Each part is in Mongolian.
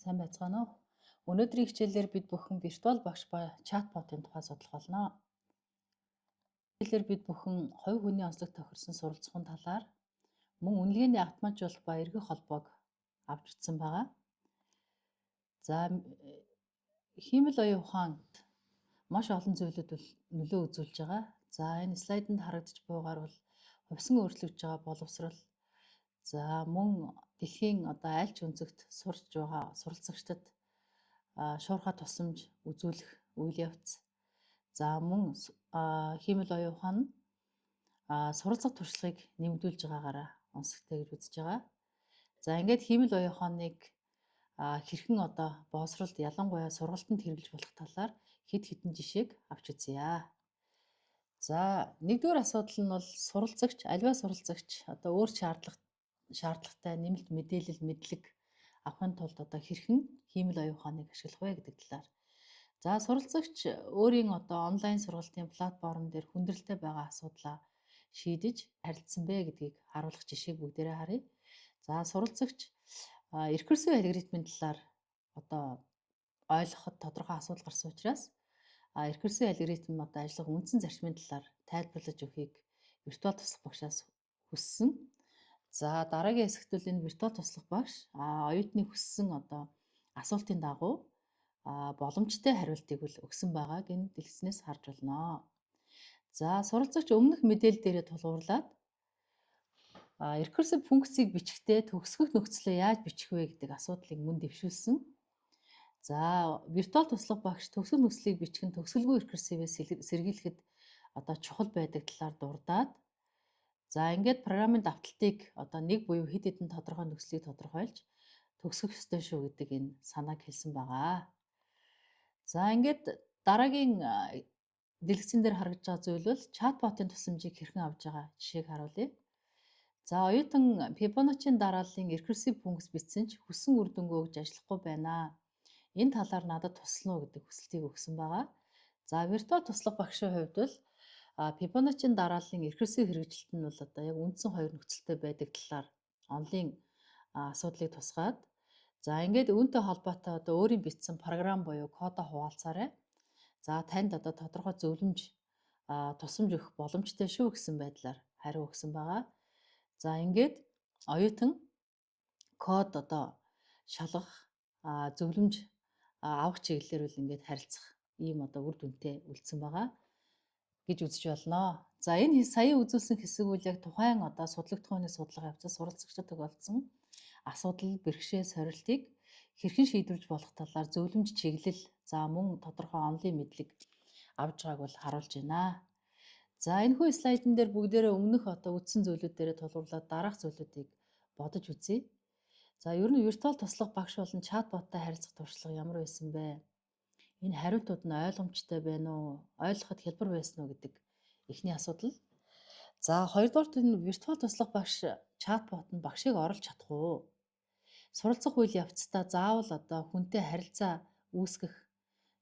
Сайн байцгаана уу? Өнөөдрийн хичээлээр бид бүхэн виртуал багш ба чатботын тухай судлах болно. Хичээлээр бид бүхэн хувь хүний онцлог тохирсон суралцахын талаар мөн үнэлгээний автоматжуулах ба эргэх холбоог авч үзсэн байгаа. За, хиймэл оюун ухаан маш олон зүйлүүд нөлөө үзүүлж байгаа. За, энэ слайданд харагдаж буйгаар бол хувьсан өөрчлөгдөж байгаа боловсрол, за мөн дэлхийн одоо аль ч өнцөгт сурч байгаа суралцагчдад шуурхай тусламж үзүүлэх үйл явц. За, мөн хиймэл оюун ухаан нь суралцах туршлагыг нэмэгдүүлж байгаагаараа онцлогтой гэж үзэж байгаа. За, ингээд хиймэл оюун ухааныг хэрхэн одоо боловсролд, ялангуяа сургалтанд хэрэглэж болох талаар хэд хэдэн жишээг авч үзье. За, нэгдүгээр асуудал нь бол суралцагч, аливаа суралцагч одоо өөр шаардлагатай нэмэлт мэдээлэл, мэдлэг авахын тулд одоо хэрхэн хиймэл оюун ухааныг ашиглах вэ гэдэг талаар. За, суралцагч өөрийн одоо онлайн сургалтын платформ дээр хүндрэлтэй байгаа асуудлаа шийдэж харилцсан бэ гэдгийг харуулах жишээг бүгдээрээ харъя. За, суралцагч recursive алгоритмын талаар одоо ойлгоход тодорхой асуудал гарсан учраас recursive алгоритм одоо ажиллах үндсэн зарчмын талаар тайлбарлаж өгөхийг виртуал туслах багшаас хүссэн. За, дараагийн хэсэгт бол энэ виртуал туслах багш оюутны хүссэн одоо асуултын дагуу боломжтой хариултыг бол өгсөн байгааг энэ дэлгэцнээс харж байна. За, суралцагч өмнөх мэдээлэл дээрээ тулгуурлаад recursive функцийг бичихдээ төгсгөх нөхцлөө яаж бичих вэ гэдэг асуудлыг мөн дэвшүүлсэн. За, виртуал туслах багш төгсгөл нөхцөлийг бичих нь төгсгөлгүй recursive-ээс сэргийлэхэд одоо чухал байдаг талаар дурдаад, за ингээд программын давталтыг одоо нэг буюу хэд хэдэн тодорхой нөхцөлийг тодорхойлж төгсгөх ёстой шүү гэдэг энэ санааг хэлсэн байгаа. За, ингээд дараагийн дэлгэцэн дээр харагдж байгаа зүйл бол чатботын тусламжийг хэрхэн авж байгаа жишээг харуулъя. За, оюутан Fibonacci-ийн дарааллын recursive функц бичсэн ч хүссэн үр дүнгээ өгж ажиллахгүй байна. Энэ талаар надад туслана уу гэдэг хүсэлтийг өгсөн байгаа. За, виртуал туслах багшийн хувьд бол Fibonacci-ийн дарааллын recursive хэрэгжилт нь бол одоо яг үндсэн хоёр нөхцөлтэй байдаг талаар онолын асуудлыг тусгаад, за ингээд үүнтэй холбоотой одоо өөрийн бичсэн програм буюу кодоо хуваалцаарай. За, танд одоо тодорхой зөвлөмж, тусламж өгөх боломжтой шүү гэсэн байдлаар хариу өгсөн байгаа. За, ингээд оюутан код одоо шалгах, зөвлөмж авах чиглэлээр бол ингээд харилцах ийм одоо үр дүнтэй үлдсэн байгаа гэж үзэж болно. За, энэ сая үзүүлсэн хэсэг үйл яг тухайн одоо судлагдахууны судалгаа явцад суралцагчдад тохиолдсон асуудал, бэрхшээл, сорилтыг хэрхэн шийдвэрлэж болох талаар зөвлөмж, чиглэл, за мөн тодорхой онолын мэдлэг авж байгааг бол харуулж байна. За, энэхүү слайдн дээр бүгдээрээ өмнөх одоо үздсэн зүйлүүд дээрээ тулгуурлаад дараах зүйлүүдийг бодож үзье. За, ер нь виртуал туслах багш болон чатботтой харилцах туршлага ямар байсан бэ? Энэ хариултууд нь ойлгомжтой байна уу? Ойлгоход хялбар байсан уу гэдэг эхний асуудал. За, хоёрдугаарт энэ виртуал туслах багш, чатбот нь багшийг оруулж чадах уу? Суралцах үйл явцдаа заавал одоо хүнтэй харилцаа үүсгэх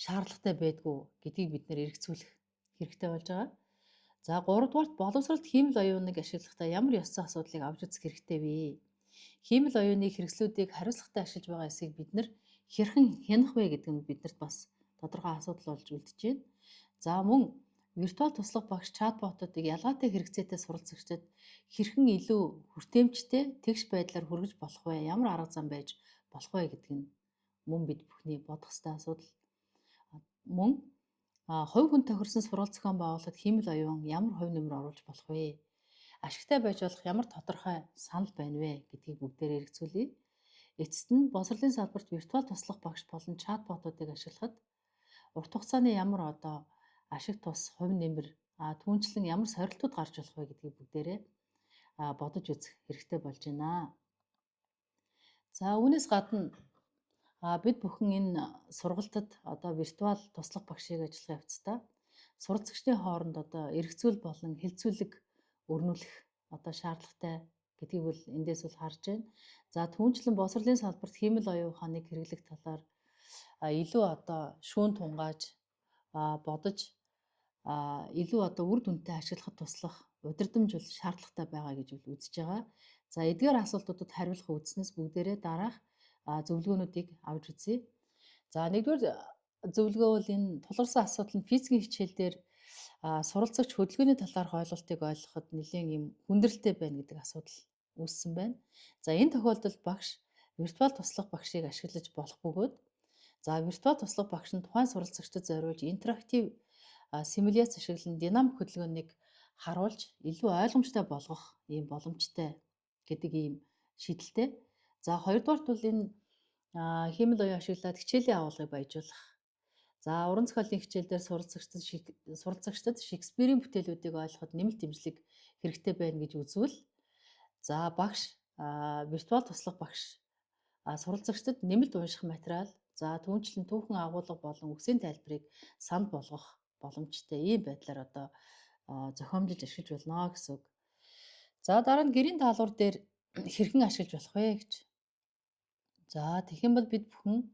шаардлагатай байдгүй гэдгийг бид нар эргцүүлэх хэрэгтэй болж байгаа. За, гуравдугаарт боловсролд хиймэл оюуныг ашиглахдаа ямар ёс зүйн асуудлыг авч үзэх хэрэгтэй вэ? Хиймэл оюуны хэрэгслүүдийг хариуцлагатай ашиглаж байгаа эсэхийг бид нар хэрхэн хянах вэ гэдэг нь биднэрт бас тодорхой асуудал болж үлдэж байна. За, мөн виртуал туслах багш, чатботуудыг ялгаатай хэрэгцээтэй суралцагчдад хэрхэн илүү хүртээмжтэй, тэгш байдлаар хүргэж болох вэ? Ямар арга зам байж болох вэ гэдэг нь мөн бид бүхний бодох ёстой асуудал. Мөн хувь хүн тохирсон сургалт зохион байгуулахад хиймэл оюун ямар хувь нэмэр оруулж болох вэ? Ашигтай байж болох ямар тодорхой санал байна вэ гэдгийг бүгдээрээ эргцүүлье. Эцэст нь боловсролын салбарт виртуал туслах багш болон чатботуудыг ашиглахад урт хугацааны ямар одоо ашиг тус, хувь нэмэр, түүнчлэн ямар сорилтууд гарч болох вэ гэдгийг бүгдээрээ бодож үзэх хэрэгтэй болж байна. За, үүнээс гадна бид бүхэн энэ сургалтад одоо виртуал туслах багшийг ажиллах явцдаа суралцагчдын хооронд одоо эргцүүл болон хэлцүүлэг өрнүүлэх одоо шаардлагатай гэдгийг бол эндээс бол харж байна. За, түүнчлэн боловсролын салбарт хиймэл оюун ухааныг хэрэглэх талаар илүү одоо шүүн тунгааж бодож, илүү одоо үр дүнтэй ашиглахад туслах удирдамж бол шаардлагатай байгаа гэж бол үзэж байгаа. За, эдгээр асуултуудад хариулах үүднээс бүгдээрээ дараах зөвлөгөөнүүдийг авч үзье. За, нэгдүгээр зөвлөгөө бол энэ тулгарсан асуудал нь физикийн хичээл дээр суралцагч хөдөлгөөний талаарх ойлголтыг ойлгоход нэлээн юм хүндрэлтэй байна гэдэг асуудал үүссэн байна. За, энэ тохиолдолд багш виртуал туслах багшийг ашиглаж болох бөгөөд, за, виртуал туслах багш нь тухайн суралцагчдад зориулж интерактив симуляц ашиглан динамик хөдөлгөөнийг харуулж илүү ойлгомжтой болгох ийм боломжтой гэдэг ийм шийдэлтэй. За, хоёрдугаарт бол энэ хиймэл оюун ашиглаад хичээлийн агуулгыг баяжуулах. За, уран зохиолын хичээл дээр суралцагчдад Шекспирийн бүтээлүүдийг ойлгоход нэмэлт дэмжлэг хэрэгтэй байна гэж үзвэл, за, багш виртуал туслах багш суралцагчдад нэмэлт унших материал, за, түүнчлэн түүхэн агуулга болон үгсийн тайлбарыг санал болгох боломжтой ийм байдлаар одоо зохиомжилж ашиглаж болно гэсэн үг. За, дараа нь гэрийн даалгавар дээр хэрхэн ашиглаж болох вэ гэж. За, тэгэх юм бол бид бүхэн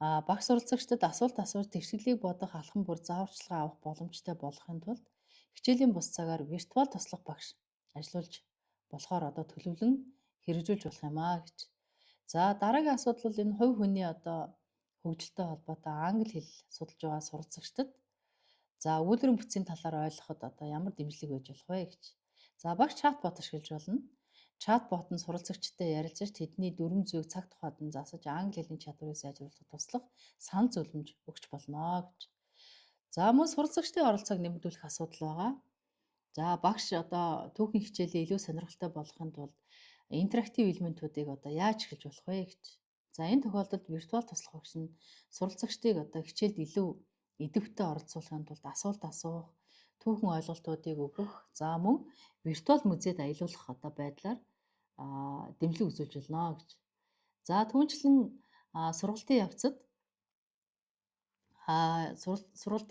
багш суралцагчдад асуулт асууж тэгшгэлийг бодох алхам бүр зааварчилгаа авах боломжтой болохын тулд хичээлийн бус цагаар виртуал туслах багш ажилуулж болохоор одоо төлөвлөн хэрэгжүүлж болох юм аа гэж. За, дараагийн асуудал бол энэ хувь хүний одоо хөгжилтэй холбоотой англи хэл судалж байгаа суралцагчдад, за, өгүүлбэрийн бүтцийн талаар ойлгоход одоо ямар дэмжлэг байж болох вэ гэж. За, багш чат бот ашиглаж болно. Чат бот нь суралцагчтай ярилцаж, тэдний дүрэм зүйг цаг тухайд нь засаж, англи хэлний чадварыг сайжруулахад туслах санал зөвлөмж өгч болно гэж. За, мөн суралцагчдын оролцоог нэмэгдүүлэх асуудал байгаа. За, багш одоо түүхэн хичээлээ илүү сонирхолтой болгохын тулд интерактив элементүүдийг одоо яаж эхэлж болох вэ гэж. За, энэ тохиолдолд виртуал туслах багш нь суралцагчдыг одоо хичээлд илүү идэвхтэй оролцуулахын тулд асуулт асуух, түүхэн ойлголтуудыг өгөх, за, мөн виртуал музейд аялуулах одоо байдлаар дэмжлэг үзүүлж болно гэж. За, түүнчлэн сургалтын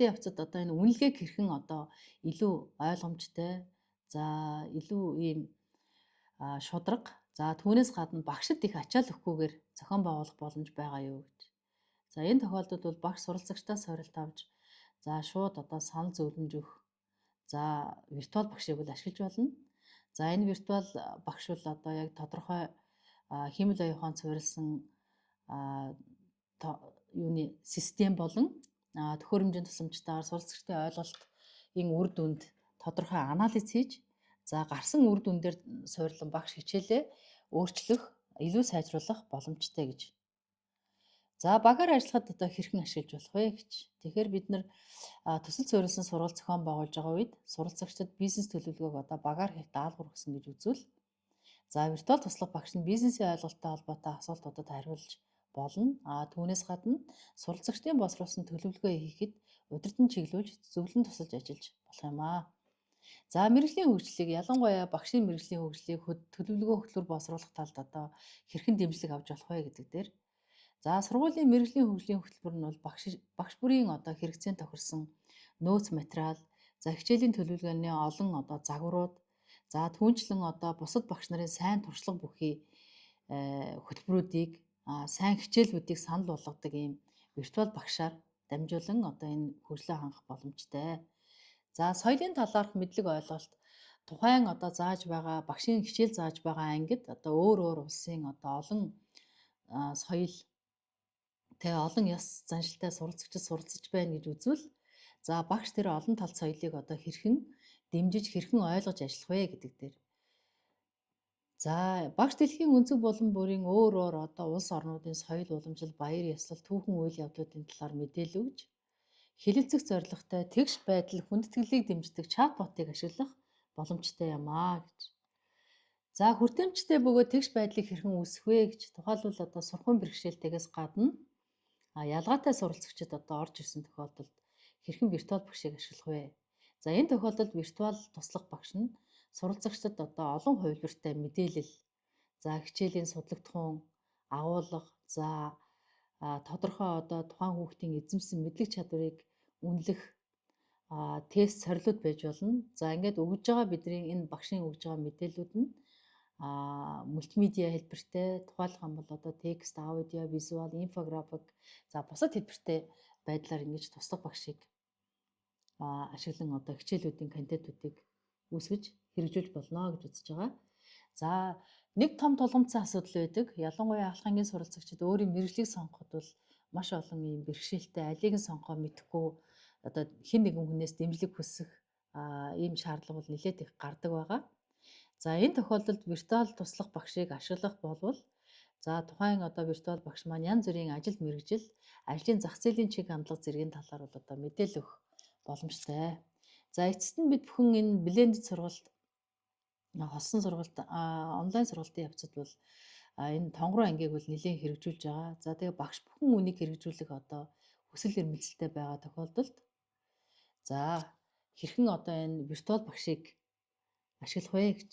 явцад одоо энэ үнэлгээг хэрхэн одоо илүү ойлгомжтой, за, илүү ийм шударга, за, түүнээс гадна багшид их ачаал өгөхгүйгээр зохион байгуулах боломж байгаа юу гэж. За, энэ тохиолдолд бол багш суралцагчдаас сорилт авч, за, шууд одоо санал зөвлөмж өгөх, за, виртуал багшийг бол ашиглаж болно. За, энэ виртуал багш бол одоо яг тодорхой хиймэл оюун ухаанд суурилсан юуны систем болон төхөөрөмжийн тусламжтайгаар суралцагчдын ойлголтын үр дүнд тодорхой анализ хийж, за, гарсан үр дүн дээр суурилан багш хичээлээ өөрчлөх, илүү сайжруулах боломжтой гэж. За, багаар ажиллахад одоо хэрхэн ашиглаж болох вэ гэж. Тэгэхээр бид нар төсөл суурилсан сургалт зохион байгуулж байгаа үед суралцагчдад бизнес төлөвлөгөөг одоо багаар хийх даалгавар өгсөн гэж үзвэл, за, виртуал туслах багш нь бизнесийн ойлголттой холбоотой асуултуудад хариулж болно. А түүнээс гадна суралцагчдын боловсруулсан төлөвлөгөө хийхэд удирдан чиглүүлж, зөвлөн тусалж ажиллаж болох юм аа. За, мэргэжлийн хөгжлийг, ялангуяа багшийн мэргэжлийн хөгжлийг төлөвлөгөө хөтлөөр боловсруулах талд одоо хэрхэн дэмжлэг авч болох вэ гэдэг дээр. За, сургуулийн мэргэжлийн хөгжлийн хөтөлбөр нь бол багш бүрийн одоо хэрэгцээнд тохирсон нөөц материал, за, хичээлийн төлөвлөгөөний олон одоо загварууд, за, түүнчлэн одоо бусад багш нарын сайн туршлага бүхий хөтөлбөрүүдийг, сайн хичээлүүдийг санал болгодог ийм виртуал багшаар дамжуулан одоо энэ хөгжлөө хангах боломжтой. За, соёлын талаарх мэдлэг ойлголт, тухайн одоо зааж байгаа багшийн хичээл зааж байгаа ангид одоо өөр өөр улсын одоо олон соёл тэ олон ёс заншилтай суралцагчид суралцж байна гэж үзвэл, за, багш тэр олон талт соёлыг одоо хэрхэн дэмжиж, хэрхэн ойлгож ажиллах вэ гэдэг дээр. За, багш дэлхийн өнцөг булан бүрийн өөр өөр одоо улс орнуудын соёл, уламжлал, баяр ёслол, түүхэн үйл явдлуудын талаар мэдээлэл өгж, хэлэлцэх зорилготой тэгш байдал, хүндэтгэлийг дэмждэг чат ботыг ашиглах боломжтой юм аа гэж. За, хүртээмжтэй бөгөөд тэгш байдлыг хэрхэн үүсгэх вэ гэж. Тухайлбал одоо сурахын бэрхшээлтэйгээс гадна ялгаатай суралцагчид одоо орж ирсэн тохиолдолд хэрхэн виртуал багшийг ашиглах вэ? За, энэ тохиолдолд виртуал туслах багш нь суралцагчдад одоо олон хувилбартай мэдээлэл, за, хичээлийн судлагдахуун, агуулга, за, тодорхой одоо тухайн хүүхдийн эзэмсэн мэдлэг чадварыг үнэлэх тест сорилууд байж болно. За, ингээд өгж байгаа бидний энэ багшийн өгж байгаа мэдээллүүд нь мультимедиа хэлбэртэй, тухайлах юм бол одоо текст, аудио, визуал, инфографик, за, бусад хэлбэртэй байдлаар ингэж туслах багшийг ашиглан одоо хичээлүүдийн контентуудыг үүсгэж хэрэгжүүлж болно гэж үзэж байгаа. За, Нэг том тулгамдсан асуудал байдаг. Ялангуяа ахлах ангийн суралцагчид өөрийн мэргэжлийг сонгоход бол маш олон ийм бэрхшээлтэй, алийг нь сонгохоо мэдэхгүй, одоо хэн нэгэн хүнээс дэмжлэг хүсэх ийм шаардлага бол нэлээд их гардаг байгаа. За, энэ тохиолдолд виртуал туслах багшийг ашиглах болвол, за, тухайн одоо виртуал багш маань янз бүрийн ажил мэргэжил, ажлын зах зээлийн чиг хандлага зэргийн талаар бол одоо мэдээлэл өгөх боломжтой. За, эцэст нь бид бүхэн энэ blended сургалт, холсон сургалт, онлайн сургалтын явцад бол энэ тонгороо ангийг бол нэлээд хэрэгжүүлж байгаа. За, тэгээ багш бүхэн үүнийг хэрэгжүүлэх одоо хүсэл эрмэлзэлтэй байгаа тохиолдолд, за, хэрхэн одоо энэ виртуал багшийг ашиглах вэ гэж.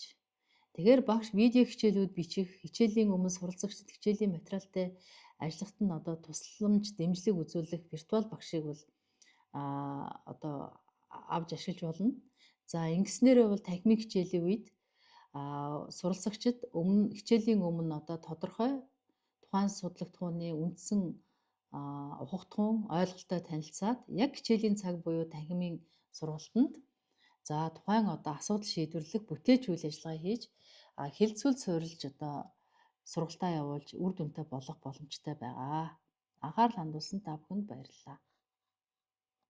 Тэгэхээр багш видео хичээлүүд бичих, хичээлийн өмнө суралцагчдад хичээлийн материалтай ажиллахад нь одоо тусламж, дэмжлэг үзүүлэх виртуал багшийг бол одоо авч ашиглаж болно. За, ингэснээрээ бол танхимын хичээлийн үед суралцагчид өмнө, хичээлийн өмнө одоо тодорхой тухайн судлагдахууны үндсэн ухагдахуун ойлголттой танилцаад, яг хичээлийн цаг буюу танхимын сургалтанд, за, тухайн одоо асуудал шийдвэрлэх бүтээч үйл ажиллагаа хийж, хэлцүүл суурилж одоо сургалтаа явуулж үр дүнтэй болох боломжтой байгаа. Анхаарал хандуулсан та бүхэнд баярлалаа.